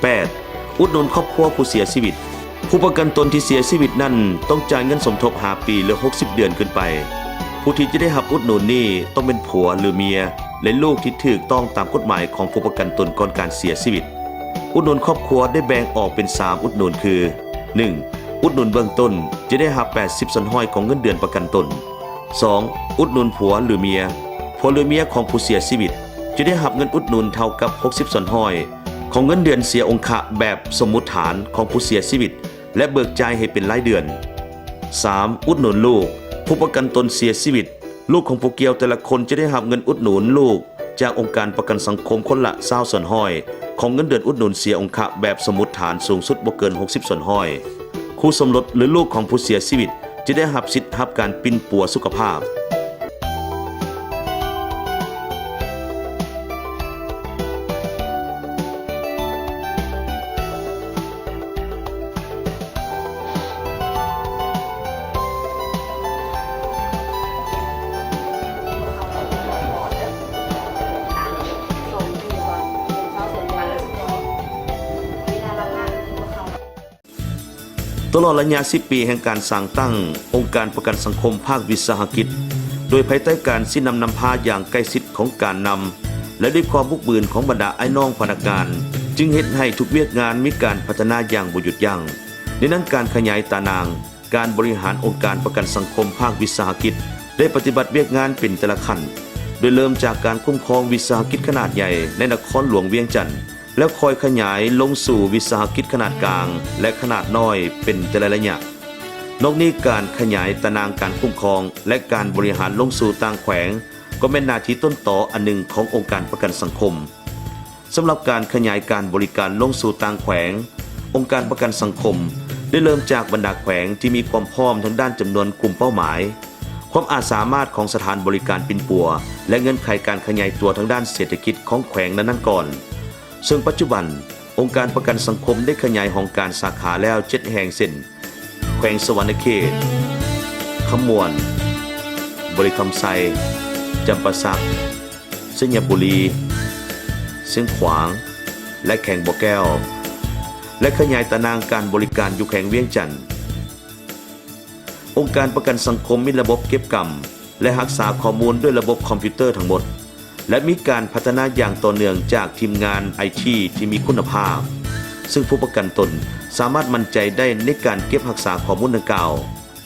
ແປດ ອຸດໜູນຄອບຄົວຜູ້ເສຍຊີວິດ. ຜູ້ປະກັນຕົນທີ່ເສຍຊີວິດນັ້ນ ຕ້ອງຈ່າຍເງິນສົມທົບຫ້າປີ ຫຼື ຫົກສິບເດືອນຂຶ້ນໄປ. ຜູ້ທີ່ຈະໄດ້ຮັບອຸດໜູນນີ້ ຕ້ອງເປັນຜົວ ຫຼື ເມຍ ແລະ ລູກທີ່ຖືກຕ້ອງຕາມກົດໝາຍຂອງຜູ້ປະກັນຕົນກ່ອນການເສຍຊີວິດ. ອຸດໜູນຄອບຄົວໄດ້ແບ່ງອອກເປັນສາມອຸດໜູນຄື ໜຶ່ງ ອຸດໜູນເບື້ອງຕົ້ນ ຈະໄດ້ຮັບແປດສິບສ່ວນຮ້ອຍຂອງເງິນເດືອນປະກັນຕົນ. ສອງ ອຸດໜູນຜົວ ຫຼື ເມຍ. ຜົວ ຫຼື ເມຍຂອງຜູ້ເສຍຊີວິດ ຈະໄດ້ຮັບເງິນອຸດໜູນເທົ່າກັບຫົກສິບສ່ວນຮ້ອຍຂອງເງິນເດືອນເສຍອົງຄະແບບສົມມຸດຖານຂອງຜູ້ເສຍຊີວິດ ແລະ ເບີກຈ່າຍໃຫ້ເປັນລາຍເດືອນ. ສາມ ອຸດໜູນລູກ. ຜູ້ປະກັນຕົນເສຍຊີວິດ, ລູກຂອງຜູ້ກ່ຽວແຕ່ລະຄົນຈະໄດ້ຮັບເງິນອຸດໜູນລູກຈາກອົງການປະກັນສັງຄົມຄົນລະຊາວສ່ວນຮ້ອຍຂອງເງິນເດືອນອຸດໜູນເສຍອົງຄະແບບສົມມຸດຖານ, ສູງສຸດບໍ່ເກີນຫົກສິບສ່ວນຮ້ອຍ. ຄູ່ສົມລົດ ຫຼື ລູກຂອງຜູ້ເສຍຊີວິດ ຈະໄດ້ຮັບສິດຮັບການປິ່ນປົວສຸຂະພາບ. ຕະຫຼອດໄລຍະສິບປີແຫ່ງການສ້າງຕັ້ງອົງການປະກັນສັງຄົມພາກວິສາຫະກິດ ໂດຍພາຍໃຕ້ການຊີ້ນຳນຳພາຢ່າງໃກ້ຊິດຂອງການນຳ ແລະ ດ້ວຍຄວາມບຸກບືນຂອງບັນດາອ້າຍນ້ອງພະນັກງານ, ຈຶ່ງເຮັດໃຫ້ທຸກວຽກງານມີການພັດທະນາຢ່າງບໍ່ຢຸດຢັ້ງ. ໃນນັ້ນ, ການຂະຫຍາຍຕາໜ່າງການບໍລິຫານອົງການປະກັນສັງຄົມພາກວິສາຫະກິດ ໄດ້ປະຕິບັດວຽກງານເປັນແຕ່ລະຂັ້ນ, ໂດຍເລີ່ມຈາກການຄຸ້ມຄອງວິສາຫະກິດຂະໜາດໃຫຍ່ໃນນະຄອນຫຼວງວຽງຈັນ ແລ້ວຄ່ອຍຂະຫຍາຍລົງສູ່ວິສາຫະກິດຂະໜາດກາງ ແລະ ຂະໜາດນ້ອຍເປັນແຕ່ລະໄລຍະ. ນອກນີ້, ການຂະຫຍາຍຕາໜ່າງການຄຸ້ມຄອງ ແລະ ການບໍລິຫານລົງສູ່ຕ່າງແຂວງ ກໍແມ່ນໜ້າທີ່ຕົ້ນຕໍອັນໜຶ່ງຂອງອົງການປະກັນສັງຄົມ. ສຳລັບການຂະຫຍາຍການບໍລິການລົງສູ່ຕ່າງແຂວງ, ອົງການປະກັນສັງຄົມໄດ້ເລີ່ມຈາກບັນດາແຂວງທີ່ມີຄວາມພ້ອມທາງດ້ານຈຳນວນກຸ່ມເປົ້າໝາຍ, ຄວາມອາດສາມາດຂອງສະຖານບໍລິການປິ່ນປົວ ແລະ ເງື່ອນໄຂການຂະຫຍາຍຕົວທາງດ້ານເສດຖະກິດຂອງແຂວງນັ້ນໆກ່ອນ. ເຊິ່ງປັດຈຸບັນ, ອົງການປະກັນສັງຄົມໄດ້ຂະຫຍາຍຫ້ອງການສາຂາແລ້ວເຈັດແຫ່ງ ເຊັ່ນ ແຂວງສະຫວັນນະເຂດ, ຄຳມ່ວນ, ບໍລິຄຳໄຊ, ຈຳປາສັກ, ໄຊຍະບູລີ, ຊຽງຂວາງ ແລະ ແຂວງບໍ່ແກ້ວ ແລະ ຂະຫຍາຍຕາໜ່າງການບໍລິການຢູ່ແຂວງວຽງຈັນ. ອົງການປະກັນສັງຄົມມີລະບົບເກັບກຳ ແລະ ຮັກສາຂໍ້ມູນດ້ວຍລະບົບຄອມພິວເຕີທັງໝົດ ແລະ ມີການພັດທະນາຢ່າງຕໍ່ເນື່ອງຈາກທີມງານໄອທີທີ່ມີຄຸນນະພາບ, ເຊິ່ງຜູ້ປະກັນຕົນສາມາດໝັ້ນໃຈໄດ້ໃນການເກັບຮັກສາຂໍ້ມູນດັ່ງກ່າວ.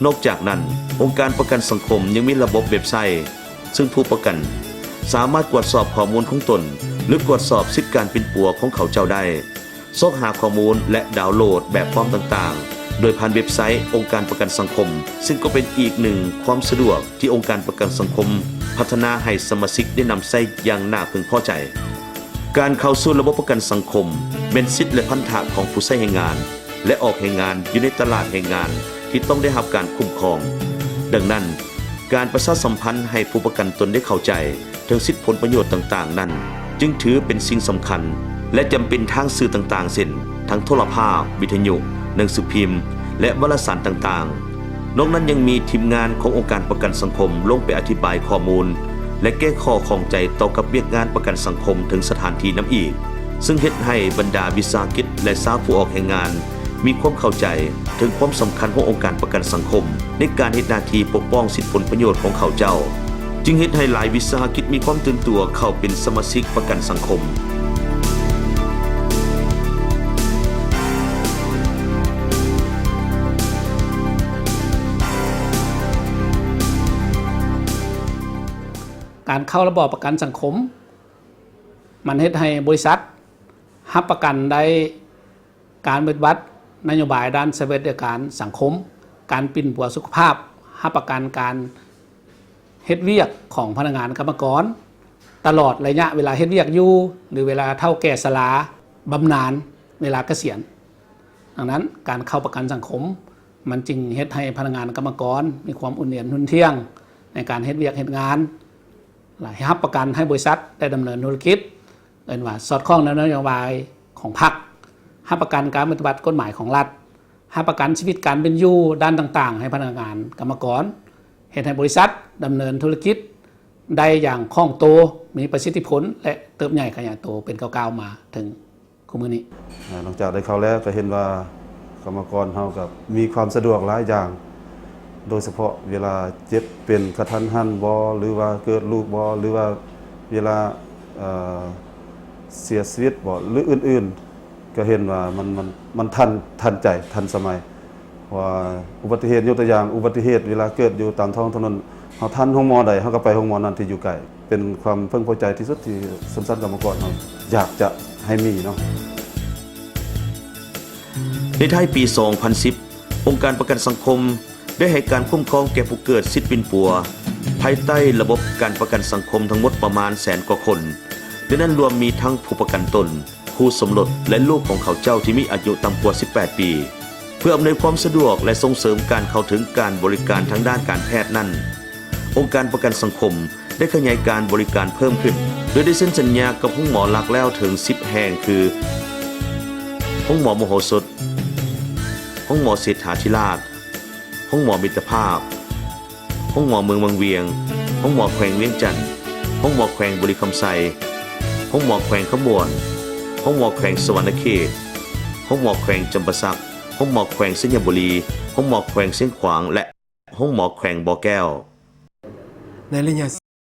ນອກຈາກນັ້ນ, ອົງການປະກັນສັງຄົມຍັງມີລະບົບເວັບໄຊ, ເຊິ່ງຜູ້ປະກັນສາມາດກວດສອບຂໍ້ມູນຂອງຕົນ ຫຼື ກວດສອບສິດການປິ່ນປົວຂອງເຂົາເຈົ້າໄດ້. ຊອກຫາຂໍ້ມູນ ແລະ ດາວໂຫຼດແບບຟອມຕ່າງໆ ໂດຍຜ່ານເວັບໄຊອົງການປະກັນສັງຄົມ, ເຊິ່ງກໍເປັນອີກໜຶ່ງຄວາມສະດວກທີ່ອົງການປະກັນສັງຄົມພັດທະນາໃຫ້ສະມາຊິກໄດ້ນຳໃຊ້ຢ່າງໜ້າເພິ່ງພໍໃຈ. ການເຂົ້າສູ່ລະບົບປະກັນສັງຄົມແມ່ນສິດ ແລະ ພັນທະຂອງຜູ້ໃຊ້ແຮງງານ ແລະ ອອກແຮງງານຢູ່ໃນຕະຫຼາດແຮງງານທີ່ຕ້ອງໄດ້ຮັບການຄຸ້ມຄອງ. ດັ່ງນັ້ນ, ການປະຊາສຳພັນໃຫ້ຜູ້ປະກັນຕົນໄດ້ເຂົ້າໃຈ ເຖິງສິດຜົນປະໂຫຍດຕ່າງໆນັ້ນ ຈຶ່ງຖືເປັນສິ່ງສຳຄັນ ແລະ ຈຳເປັນທາງສື່ຕ່າງໆ ເຊັ່ນ ທາງໂທລະພາບ, ວິທະຍຸ, ໜັງສືພິມ ແລະ ວາລະສານຕ່າງໆ. ນອກນັ້ນຍັງມີທີມງານຂອງອົງການປະກັນສັງຄົມລົງໄປອະທິບາຍຂໍ້ມູນ ແລະ ແກ້ຂໍ້ຂ້ອງໃຈຕໍ່ກັບວຽກງານປະກັນສັງຄົມເຖິງສະຖານທີ່ນຳອີກ, ເຊິ່ງເຮັດໃຫ້ບັນດາວິສາຫະກິດ ແລະ ຊາວຜູ້ອອກແຮງງານ ມີຄວາມເຂົ້າໃຈເຖິງຄວາມສຳຄັນຂອງອົງການປະກັນສັງຄົມໃນການເຮັດໜ້າທີ່ປົກປ້ອງສິດຜົນປະໂຫຍດຂອງເຂົາເຈົ້າ, ຈຶ່ງເຮັດໃຫ້ຫຼາຍວິສາຫະກິດມີຄວາມຕື່ນຕົວເຂົ້າເປັນສະມາຊິກປະກັນສັງຄົມ. ການເຂົ້າລະບອບປະກັນສັງຄົມ ມັນເຮັດໃຫ້ບໍລິສັດຮັບປະກັນໄດ້ ການປະຕິບັດນະໂຍບາຍດ້ານສະຫວັດດີການສັງຄົມ, ການປິ່ນປົວສຸຂະພາບ, ຮັບປະກັນການເຮັດວຽກຂອງພະນັກງານກຳມະກອນ ຕະຫຼອດໄລຍະເວລາເຮັດວຽກຢູ່ ຫຼື ເວລາເຖົ້າແກ່ຊະລາ, ບຳນານ, ເວລາກະສຽນ. ດັ່ງນັ້ນ, ການເຂົ້າປະກັນສັງຄົມ ມັນຈຶ່ງເຮັດໃຫ້ພະນັກງານກຳມະກອນມີຄວາມອຸ່ນເໜືອຮຸ່ນທ່ຽງໃນການເຮັດວຽກເຮັດງານ ແລະ ຮັບປະກັນໃຫ້ບໍລິສັດໄດ້ດຳເນີນທຸລະກິດ ເອີ້ນວ່າສອດຄ່ອງນຳນະໂຍບາຍຂອງພັກ, ຮັບປະກັນການປະຕິບັດກົດໝາຍຂອງລັດ, ຮັບປະກັນຊີວິດການເປັນຢູ່ດ້ານຕ່າງໆໃຫ້ພະນັກງານກຳມະກອນ, ເຮັດໃຫ້ບໍລິສັດດຳເນີນທຸລະກິດໄດ້ຢ່າງຄ່ອງໂຕ, ມີປະສິດທິຜົນ ແລະ ເຕີບໃຫຍ່ຂະຫຍາຍໂຕເປັນກ້າວໆມາເຖິງ ມື້ນີ້. ອ່າ ຫຼັງຈາກໄດ້ເຂົ້າແລ້ວກໍເຫັນວ່າກຳມະກອນເຮົາກໍມີຄວາມສະດວກຫຼາຍຢ່າງ ໂດຍສະເພາະເວລາເຈັບເປັນກະທັນຫັນບໍ ຫຼືວ່າເກີດລູກບໍ ຫຼືວ່າເວລາ ເອີ ເສຍຊີວິດບໍ ຫຼືອື່ນໆ ກໍເຫັນວ່າມັນ ມັນ ມັນທັນ ທັນໃຈ ທັນສະໄໝ. ເພາະວ່າອຸບັດຕິເຫດ ຍົກຕົວຢ່າງ ອຸບັດຕິເຫດເວລາເກີດຢູ່ຕາມທ້ອງຖະໜົນ ເຮົາທັນໂຮງໝໍໃດ ເຮົາກໍໄປໂຮງໝໍນັ້ນທີ່ຢູ່ໃກ້ ເປັນຄວາມເພິ່ງພໍໃຈທີ່ສຸດທີ່ຊົມຊັ້ນກຳມະກອນເຮົາຢາກຈະໃຫ້ມີເນາະ. ໃນທ້າຍປີສອງພັນສິບ ອົງການປະກັນສັງຄົມໄດ້ໃຫ້ການຄຸ້ມຄອງແກ່ຜູ້ເກີດສິດປິ່ນປົວ ພາຍໃຕ້ລະບົບການປະກັນສັງຄົມທັງໝົດປະມານແສນກວ່າຄົນ, ໃນນັ້ນລວມມີທັງຜູ້ປະກັນຕົນ, ຄູ່ສົມລົດ ແລະ ລູກຂອງເຂົາເຈົ້າທີ່ມີອາຍຸຕ່ຳກວ່າສິບແປດປີ. ເພື່ອອຳນວຍຄວາມສະດວກ ແລະ ສົ່ງເສີມການເຂົ້າເຖິງການບໍລິການທາງດ້ານການແພດນັ້ນ, ອົງການປະກັນສັງຄົມໄດ້ຂະຫຍາຍການບໍລິການເພີ່ມຂຶ້ນ, ໂດຍໄດ້ເຊັນສັນຍາກັບໂຮງໝໍຫຼັກແລ້ວເຖິງສິບແຫ່ງ ຄື ໂຮງໝໍມະໂຫສົດ, ໂຮງໝໍເສດຖາທິລາດ, ໂຮງໝໍມິດຕະພາບ, ໂຮງໝໍເມືອງວັງວຽງ, ໂຮງໝໍແຂວງວຽງຈັນ, ໂຮງໝໍແຂວງບໍລິຄຳໄຊ, ໂຮງໝໍແຂວງຄຳມ່ວນ, ໂຮງໝໍແຂວງສະຫວັນນະເຂດ, ໂຮງໝໍແຂວງຈຳປາສັກ, ໂຮງໝໍແຂວງໄຊຍະບູລີ, ໂຮງໝໍແຂວງຊຽງຂວາງ ແລະ ໂຮງໝໍແຂວງບໍ່ແກ້ວ. ໃນໄລຍະ